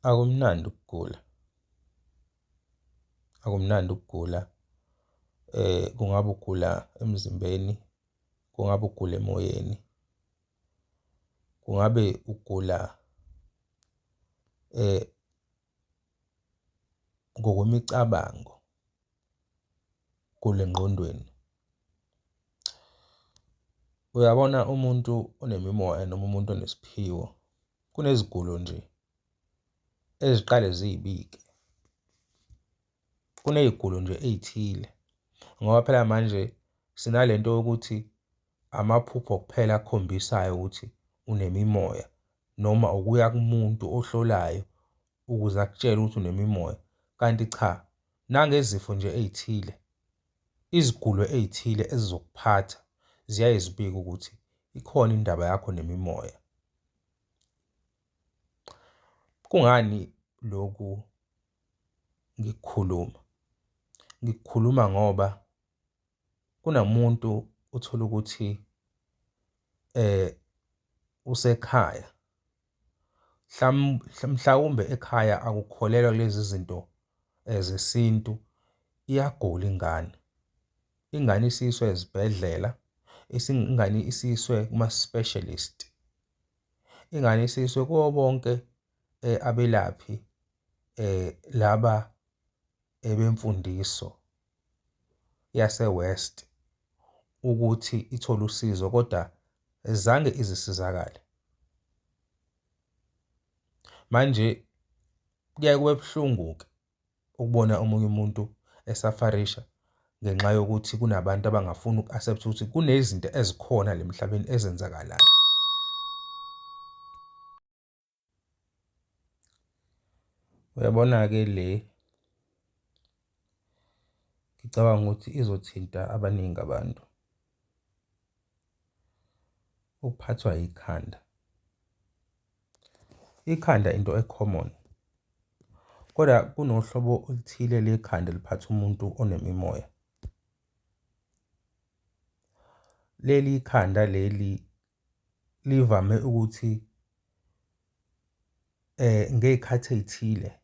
Akumnandi ukugula, akumnandi ukugula. Kungabe ukugula emzimbeni, kungabe ukugula emoyeni, kungabe ukugula ngokwemicabango, ukugula engqondweni. Uyabona umuntu onemimoya noma umuntu onesiphiwo, kunezigulo nje eziqale ziy'bike. Kuney'gulo nje ey'thile ngoba phela manje sinalento yokuthi amaphupho kuphela akhombisayo ukuthi unemimoya noma ukuya kumuntu ohlolayo ukuze akutshele ukuthi unemimoya. Kanti cha, nangezifo nje ey'thile, izigulo ey'thile ezizokuphatha ziyaye zibike ukuthi ikhona indaba yakho nemimoya. Kungani lokhu ngikukhuluma? Ngikukhuluma ngoba kunomuntu othola ukuthi usekhaya, mhlawumbe ekhaya akukholelwa kulezi zinto zesintu, iyagula ingane. Ingane isiyiswe ezibhedlela, ingane isiyiswe kuma-specialist, ingane isiyiswe kubo bonke abelaphi laba bemfundiso yase-West ukuthi ithole usizo kodwa zange izisizakale. Manje kuyaye kube buhlungu-ke ukubona omunye umuntu esafarisha ngenxa yokuthi kunabantu abangafuni uku-accept ukuthi kunezinto ezikhona la emhlabeni ezenzakalayo. Uyabona-ke le ngicabanga ukuthi izothinta abaningi abantu. Ukuphathwa ikhanda. Ikhanda into e-common, kodwa kunohlobo oluthile lekhanda eliphatha umuntu onemimoya. Leli khanda leli livame ukuthi ngey'khathi ey'thile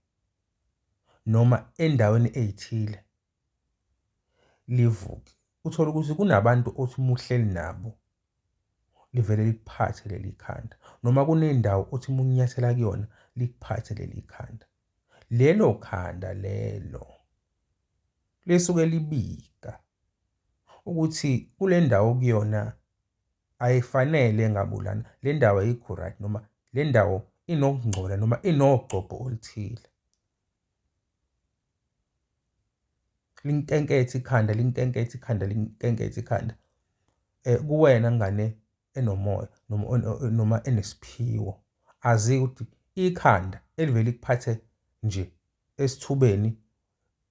noma endaweni ey'thile livuke. Uthole ukuthi kunabantu othi uma uhleli nabo livele likuphathe leli khanda noma kunendawo othi uma unyathela kuyona likuphathe leli khanda. Lelo khanda lelo lisuke libika ukuthi kule ndawo okuyona ayifanele ngabe ulana, le ndawo ayikho right noma le ndawo inokungcola noma inogcobho oluthile. Linkenkethe ikhanda, linkenkethe ikhanda, linkenkethe ikhanda. Kuwena ngane enomoya noma enesiphiwo, azi ukuthi ikhanda elivele likuphathe nje esithubeni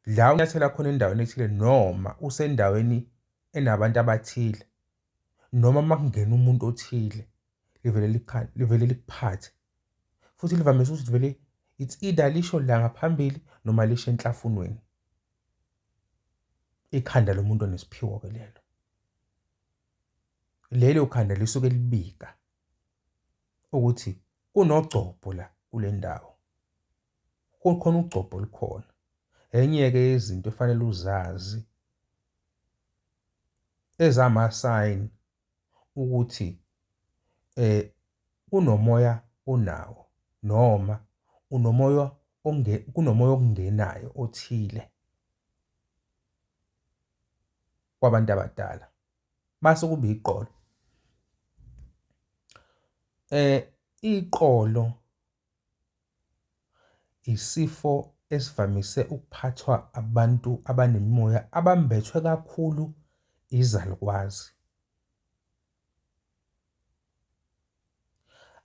la unyathela khona endaweni ethile noma usendaweni enabantu abathile noma uma kungena umuntu othile livele likhale livele likuphathe futhi livamise ukuthi livele it's either lisho la ngaphambili noma lisho enhlafunweni. Ikhanda lomuntu onesiphiwo-ke lelo. Lelo khanda lisuke libika ukuthi kunogcobho la kule ndawo. Kukhona ugcobho olukhona. Enye-ke yezinto efanele uzazi ezama-sign ukuthi kunomoya onawo noma unomoya kunomoya okungenayo othile kwabantu abadala. Mase kuba iqolo. Iqolo Isifo esivamise ukuphathwa abantu abanemimoya abambethwe kakhulu izalukwazi.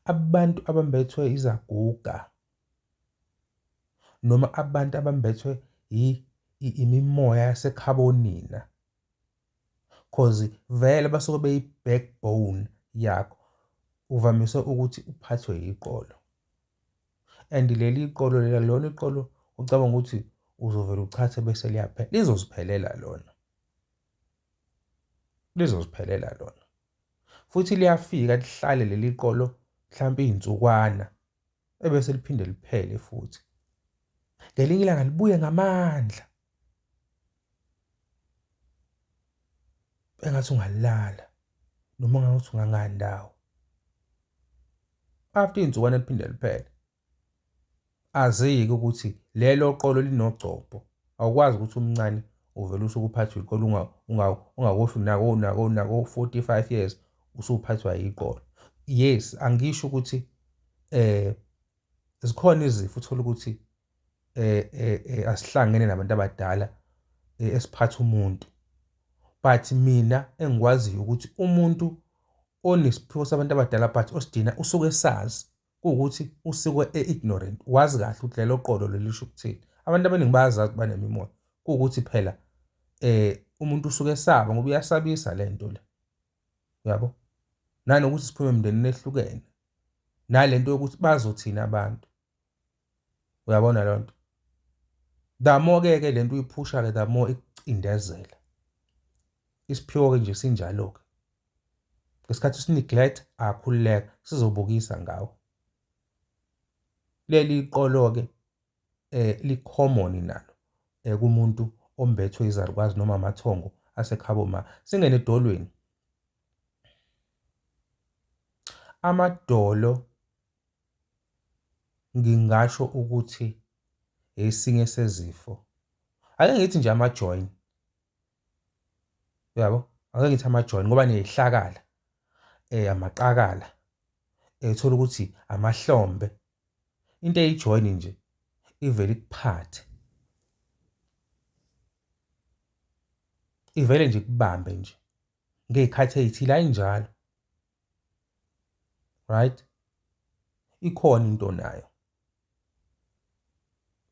Abantu abambethwe izaguga noma abantu abambethwe imimoya yasekhabonina cause vele basuke beyi-backbone yakho, uvamise ukuthi uphathwe yiqolo. And leli qolo lela lona iqolo ucabanga ukuthi uzovele uchathe bese liyaphela, lizoziphelela lona. Lizoziphelela lona. Futhi liyafika lihlale leli qolo mhlampe iy'nsukwana. Ebese liphinde liphele futhi. Ngelinye ilanga libuye ngamandla. Engathi ungalala noma ungathi ungangandawo. After iy'nsukwana liphinde liphele. Azike ukuthi lelo qolo linogcobho. Awukwazi ukuthi umncane uvele usuke uphathwe iqolo ungakofi nako nako nako 45 years usuphathwa yiqolo. Yes, angisho ukuthi eh zikhona izifo uthola ukuthi asihlangene nabantu abadala esiphatha umuntu. But mina engikwaziyo ukuthi umuntu onesiphiwo sabantu abadala but osidina usuke esazi kuwukuthi usuke e-ignorant, wazi kahle ukuthi lelo qolo leli lisho ukuthini. Abantu abaningi bayazazi ukuthi banemimoya, kuwukuthi phela umuntu usuke esaba ngoba iyasabisa le nto le, uyabo? Nanokuthi siphuma emndenini ehlukene, nale nto yokuthi bazothini abantu, uyabona leyo nto? The more-ke ke le nto uyiphusha-ke the more ikucindezela. Isiphiwo-ke nje sinjalo-ke. Ngesikhathi usi-neglect akhululeka sizobukisa ngawe. Leli qolo-ke li-common nalo kumuntu ombethwe izalukwazi noma amathongo asekhabo ma. Singene edolweni. Amadolo ngingasho ukuthi esinye sezifo. Ake ngithi nje ama-join. Uyabo? Ake ngithi ama-join ngoba neyihlakala, amaqakala, uthola ukuthi amahlombe. Into eyi-join nje ivele ikuphathe. Ivele nje ikubambe nje ngey'khathi ey'thile ayinjalo. Right? Ikhona into onayo.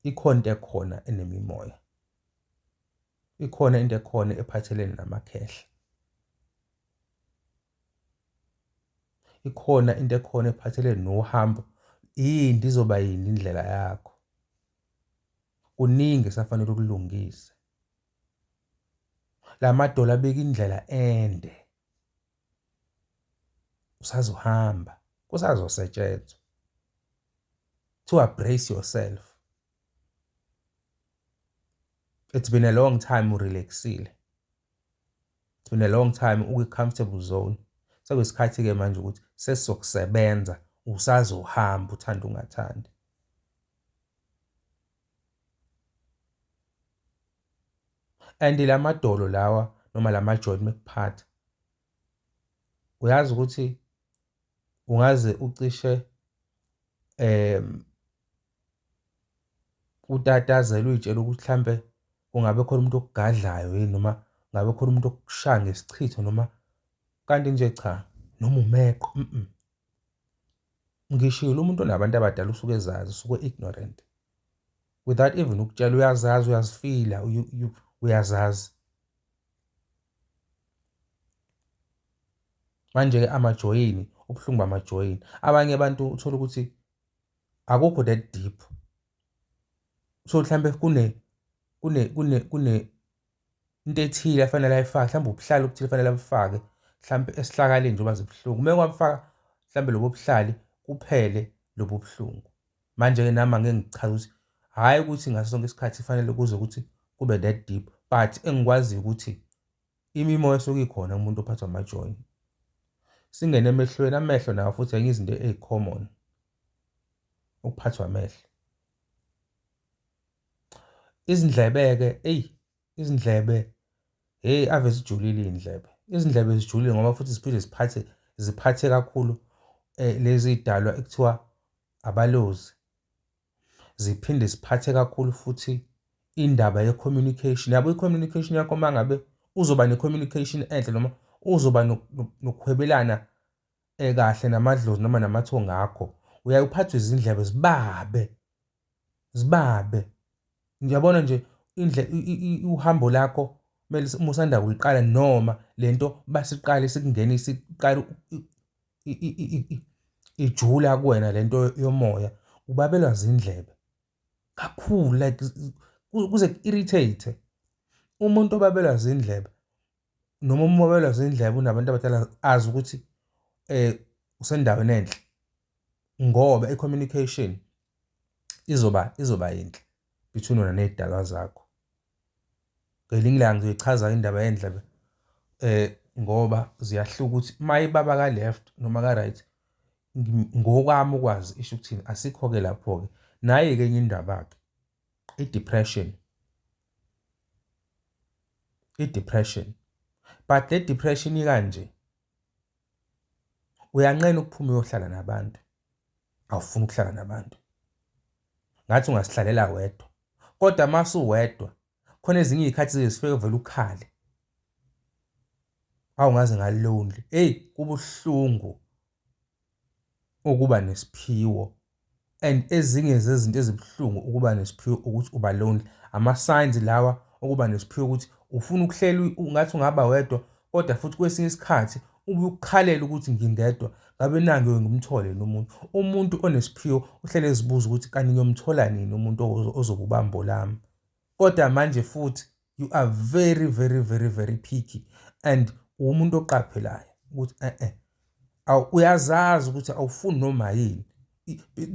Ikhona into ekhona enemimoya. Ikhona into ekhona ephathelene namakhehla. Ikhona into ekhona ephathelene nohambo. Yini izoba yini indlela yakho? Kuningi esafanele ukulungise. La madolo abeka indlela ende. Usazohamba, kusazosetshenzwa. Kuthiwa brace yourself. It's been a long time urelaxile. It's been a long time ukwi-comfortable zone. Sekuyisikhathi-ke manje ukuthi sesizokusebenza usazohamba uthanda ungathandi. And la madolo lawa noma la majoint mekuphatha uyazi ukuthi ungaze ucishe utatazele uy'tshela ukuthi hlampe kungabe khona umuntu okugadlayo yini noma ngabe khona umuntu okushaya ngesichitho noma kanti nje cha noma umeqo . Ngishilo umuntu onabantu abadala usuke ezazi usuke ignorant without even ukutshela uyazazi uyazifila uyazazi. Manje-ke amajoyini ubuhlungu bamajoyini abanye abantu uthola ukuthi akukho that deep so mhlambe kune kune kune kune into ethile afanele ayifake mhlawumbe ubuhlali obuthile afanele abufake mhlawumbe esihlakaleni njengoba zibuhlungu uma wabufaka mhlawumbe lobo buhlali kuphele lobo buhlungu manje-ke nami angeke ngichaze ukuthi hhayi ukuthi ngaso sonke isikhathi fanele kuze ukuthi kube that deep but engikwaziyo ukuthi imimoya esuke ikhona kumuntu ophathwa amajoyini. Singene emehlweni, amehlo nawo futhi enye izinto eyi-common ukuphathwa amehlo. Izindlebe-ke, eyi izindlebe, hheyi ave zijulile iy'ndlebe. Izindlebe zijulile ngoba futhi ziphinde ziphathe ziphathe kakhulu lezi y'dalwa ekuthiwa abalozi. Ziphinde ziphathe kakhulu futhi indaba ye-communication. Yabo i-communication yakho uma ngabe uzoba ne-communication enhle noma uzoba nokuhwebelana kahle namadlozi noma namathongo akho, uyaye uphathwe izindlebe zibabe, zibabe. Ngiyabona nje uhambo lakho kumele uma usanda kuliqala noma le nto basiqale sikungenise iqale ijula kuwena le nto yomoya, ubabelwa zindlebe kakhulu like kuze ku-irritate. Umuntu obabelwa zindlebe noma uma ubabelwa zindlebe unabantu abadala azi ukuthi usendaweni enhle ngoba i-communication. Izoba yinhle between wena ney'dalwa zakho. Ngelinye ilanga ngizoyichaza indaba yendlebe ngoba ziyahluka ukuthi uma ibaba ka-left noma ka-right ngokwami ukwazi isho ukuthini asikho-ke lapho-ke. Nayi-ke enye indaba-ke i-depression, i-depression but le depression ikanje. Uyanqena ukuphuma uyohlala nabantu, awufuni ukuhlala nabantu. Ngathi ungazihlalela wedwa, kodwa uma usuwedwa khona ezinye iy'khathi zize zifike vele ukhale. Awu ngaze nga-lonely, eyi kubuhlungu ukuba nesiphiwo and ezinye zezinto ezibuhlungu ukuba nesiphiwo ukuthi uba lonely. Ama-signs lawa okuba nesiphiwo ukuthi ufuna ukuhlela ungathi ungaba wedwa kodwa futhi kwesinye isikhathi ubuye ukukhalela ukuthi ngingedwa ngabe na ngiyoke ngimthole yini umuntu. Umuntu onesiphiwo uhlele ezibuza ukuthi kanti ngiyomthola nini umuntu ozoba ubambo lami. Kodwa manje futhi you are very very very very picky and umuntu oqaphelayo ukuthi eh eh uyazazi ukuthi awufuni noma yini.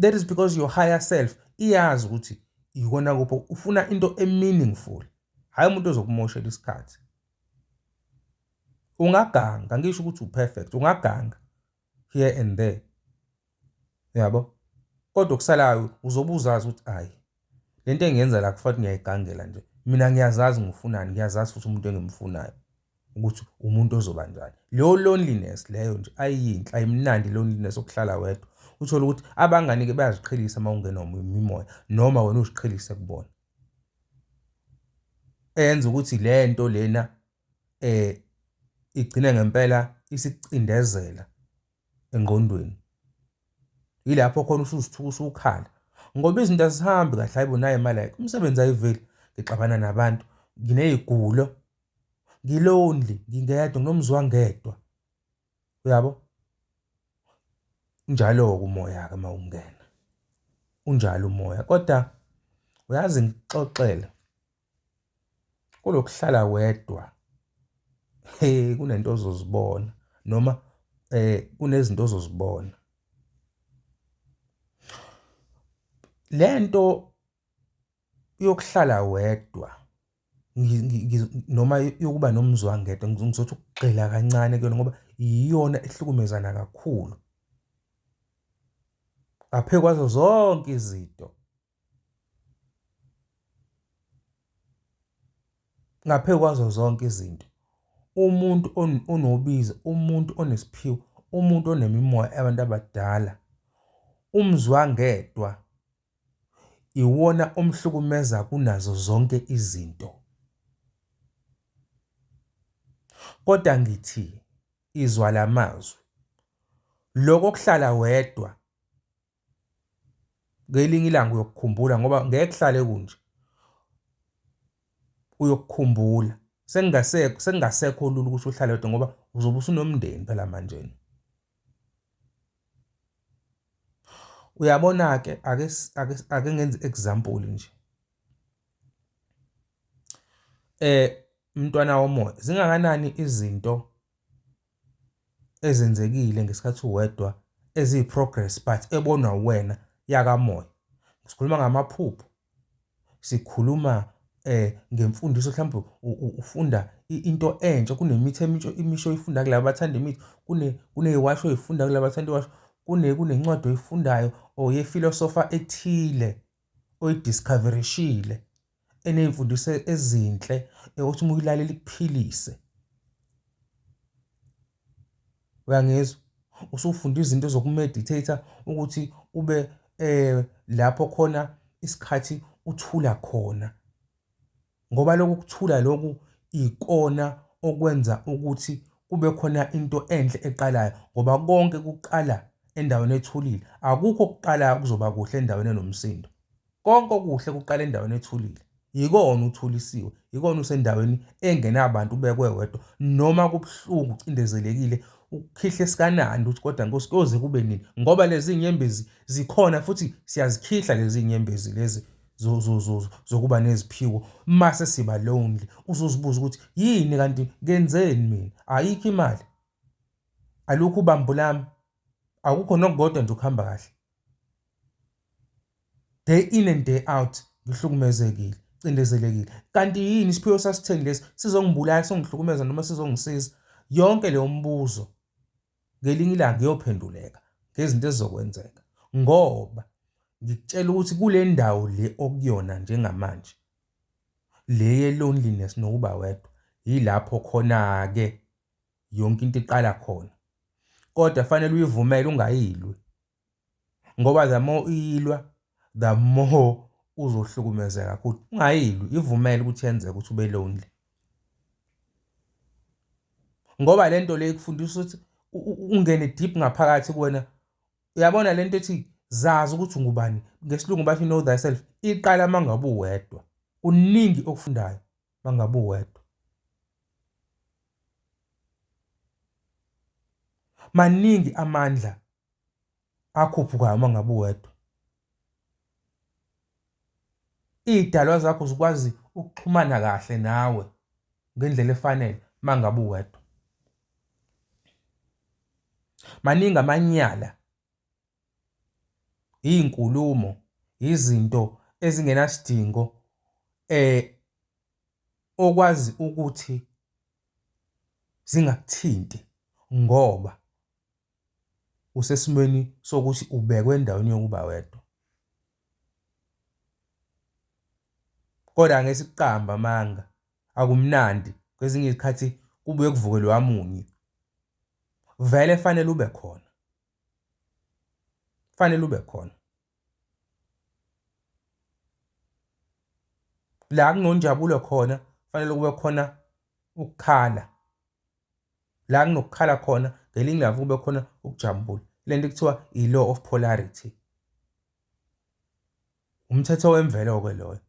That is because your higher self iyazi ukuthi ikona kuphi ufuna into e-meaningful, hhayi umuntu ozokumoshela isikhathi. Ungaganga, ngisho ukuthi u-perfect, ungaganga here and there, uyabo, kodwa okusalayo uzobe uzazi ukuthi hhayi le nto engiyenza la kufanele ngiyayigangela nje. Mina ngiyazazi ngifunani, ngiyazazi futhi umuntu engimfunayo ukuthi umuntu ozoba njani. Leyo loneliness leyo nje ayiyinhle, ayimnandi loneliness okuhlala wedwa. Uthole ukuthi abangani-ke bayaziqhelisa uma ungenwa imimoya noma wena uziqhelise kubona. Eyenza ukuthi le nto lena igcine ngempela isikucindezela engqondweni. Yilapho khona usuzithuka usukhala ngoba izinto azihambi kahle, hhayi bo nayi imali ayikho, umsebenzi ayiveli, ngixabana nabantu, nginey'gulo, ngi-lonely, ngingedwa, nginomzwangedwa, uyabo? Unjalo-ke umoya-ke uma ungena, unjalo umoya kodwa uyazi ngikuxoxele kulokuhlala wedwa he kunento ozozibona noma kunezinto ozozibona. Lento yokuhlala wedwa noma yokuba nomzwangedwa ngizothi ukugxila kancane kuyona ngoba iyona ehlukumezana kakhulu ngaphezu kwazo zonke izinto. Ngaphezu kwazo zonke izinto, umuntu onobizo, umuntu onesiphiwo, umuntu onemimoya yabantu abadala, umzwangedwa iwona omhlukumeza kunazo zonke izinto. Kodwa ngithi izwa la mazwi, lokho kuhlala wedwa Ngelinye ilanga uyokukhumbula ngoba ngeke kuhlale kunje. Uyokukhumbula sengingasekho sekungasekho lula ukuthi uhlale wedwa ngoba uzobe usunomndeni phela manjena. Uyabona-ke ake ake ake ngenze example nje. Mntwana womoya, zingakanani izinto ezenzekile ngesikhathi uwedwa eziyi-progress but ebonwa uwena yakamoya. Sikhuluma ngamaphupho, sikhuluma ngemfundiso mhlawumbe ufunda into entsha, kunemithi emisha imisho oyifunda kulaba abathanda imithi, kuney'washo oy'funda kulaba abathanda iwasho, kunencwadi oyifundayo or yefilosofa ethile oyi-discover-ishile eney'mfundiso ezinhle othi uma uyilalela ikuphilise. Uyangizwa? Usufunda izinto zoku-meditate-a ukuthi ube lapho khona isikhathi uthula khona. Ngoba lokhu kuthula lokhu ikona okwenza ukuthi kube khona into enhle eqalayo ngoba konke kuqala endaweni ethulile. Akukho okuqalayo okuzoba kuhle endaweni enomsindo. Konke okuhle kuqala endaweni ethulile. Yikona uthulisiwe, yikona usendaweni engenabantu ubekwe wedwa noma kubuhlungu ucindezelekile ukukhihle esikanandi ukuthi kodwa Nkosi kuyoze kube nini ngoba lezi nyembezi zikhona futhi siyazikhihla lezi nyembezi lezi zokuba neziphiwo mase siba lonely uzozibuza ukuthi yini kanti ngenzeni mina ayikho imali alukho ubambo lami akukho nokukodwa nje ukuhamba kahle. Day in and day out ngihlukumezekile, cindezelekile. Kanti yini isiphiwo sasitheni lesi? Sizongibulala, sizongihlukumeza noma sizongisiza? Yonke leyo mbuzo ngelinye ilanga iyophenduleka ngezinto ezizokwenzeka ngoba ngikutshela ukuthi kule ndawo le okuyona njengamanje le ye-loneliness nokuba wedwa yilapho khona-ke yonke into iqala khona kodwa fanele uyivumele ungayilwi ngoba the more uyilwa the more uzohlukumezeka kakhulu. Ungayilwi, ivumele ukuthi yenzeke ukuthi ube lonely ngoba le nto le ikufundisa ukuthi ungene deep ngaphakathi kuwena. Uyabona le nto ethi zazi ukuthi ungubani, ngesilungu bathi know thyself, iqala uma ngabe uwedwa. Kuningi okufundayo uma ngabe uwedwa. Maningi amandla akhuphukayo uma ngabe uwedwa. Iy'dalwa zakho zikwazi ukuxhumana kahle nawe ngendlela efanele uma ngabe uwedwa. Maningi amanyala, iy'nkulumo, izinto ezingenasidingo okwazi ukuthi zingakuthinti ngoba usesimweni sokuthi ubekwe endaweni yokuba wedwa. Kodwa angeke sikuqambe amanga, akumnandi kwezinye izikhathi kubuye kuvuke loya munyu. Vele fanele ube khona, fanele ube khona. La kunonjabulo khona fanele kube khona ukukhala. La kunokukhala khona ngelinye ilanga kube khona ukujabula. Le nto kuthiwa i-law of polarity. Umthetho wemvelo-ke loyo.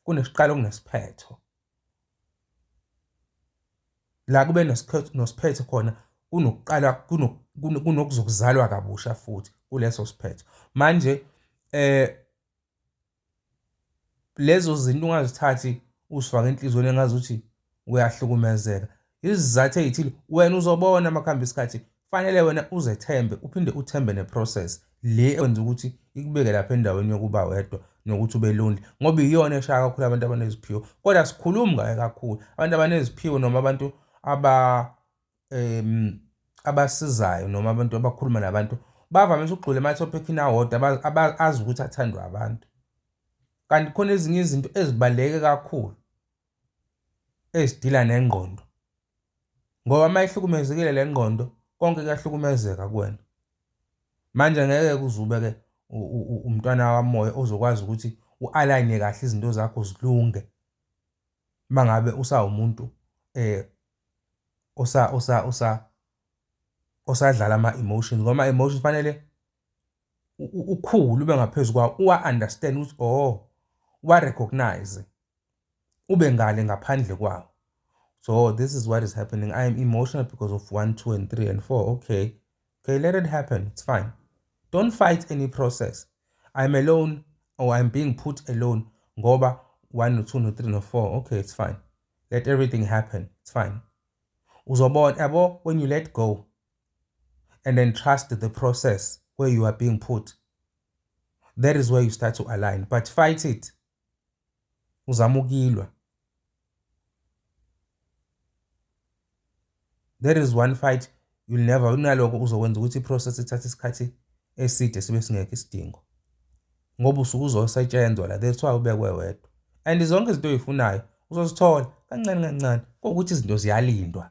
Kunesiqalo kunesiphetho. La kube nosiphetho khona kunokuqala kunokuzokuzalwa kabusha futhi kuleso siphetho. Manje lezo zinto ungazithathi uzifake enhliziyweni engazuthi uyahlukumezeka. Izizathu ey'thile wena uzobona uma kuhamba isikhathi, fanele wena uzethembe uphinde uthembe ne-process le ewenza ukuthi ikubeke lapha endaweni yokuba wedwa nokuthi ube lonely ngoba iyona eshaya kakhulu abantu abaneziphiwo. Kodwa asikhulumi ngayo kakhulu abantu abaneziphiwo noma abantu aba abasizayo noma abantu abakhuluma nabantu bavamise ukugxila emathophikini awodwa azi ukuthi athandwa abantu. Kanti khona ezinye izinto ezibaluleke kakhulu ezidila nengqondo ngoba uma ihlukumezekile le ngqondo konke kuyahlukumezeka kuwena. Manje ngeke kuze ube-ke umntwana wamoya ozokwazi ukuthi u-align-e kahle izinto zakho zilunge uma ngabe usawumuntu osadlala ama-emotions ngoba ama-emotions fanele ukhule ube ngaphezu kwawo uwa-understand ukuthi oh uwa-recognise ube ngale ngaphandle kwawo. So this is what is happening. I am emotional because of 1, 2 and 3 and 4. Okay. Okay, let it happen. It's fine. Don't fight any process. I'm alone or I'm being put alone ngoba 1 no 2 no 3 no 4. Okay, it's fine. Let everything happen. It's fine. Uzobona yabo when you let go and then trust the process where you are being put. That is where you start to align. But fight it. Uzama ukuyilwa. There is one fight you'll never kunalokho uzokwenza ukuthi i-process ithathe isikhathi eside sibe singekho isidingo ngoba usuke uzosetshenzwa la that's why ubekwe wedwa and zonke izinto oyifunayo uzozithola kancane kancane kuwukuthi izinto ziyalindwa.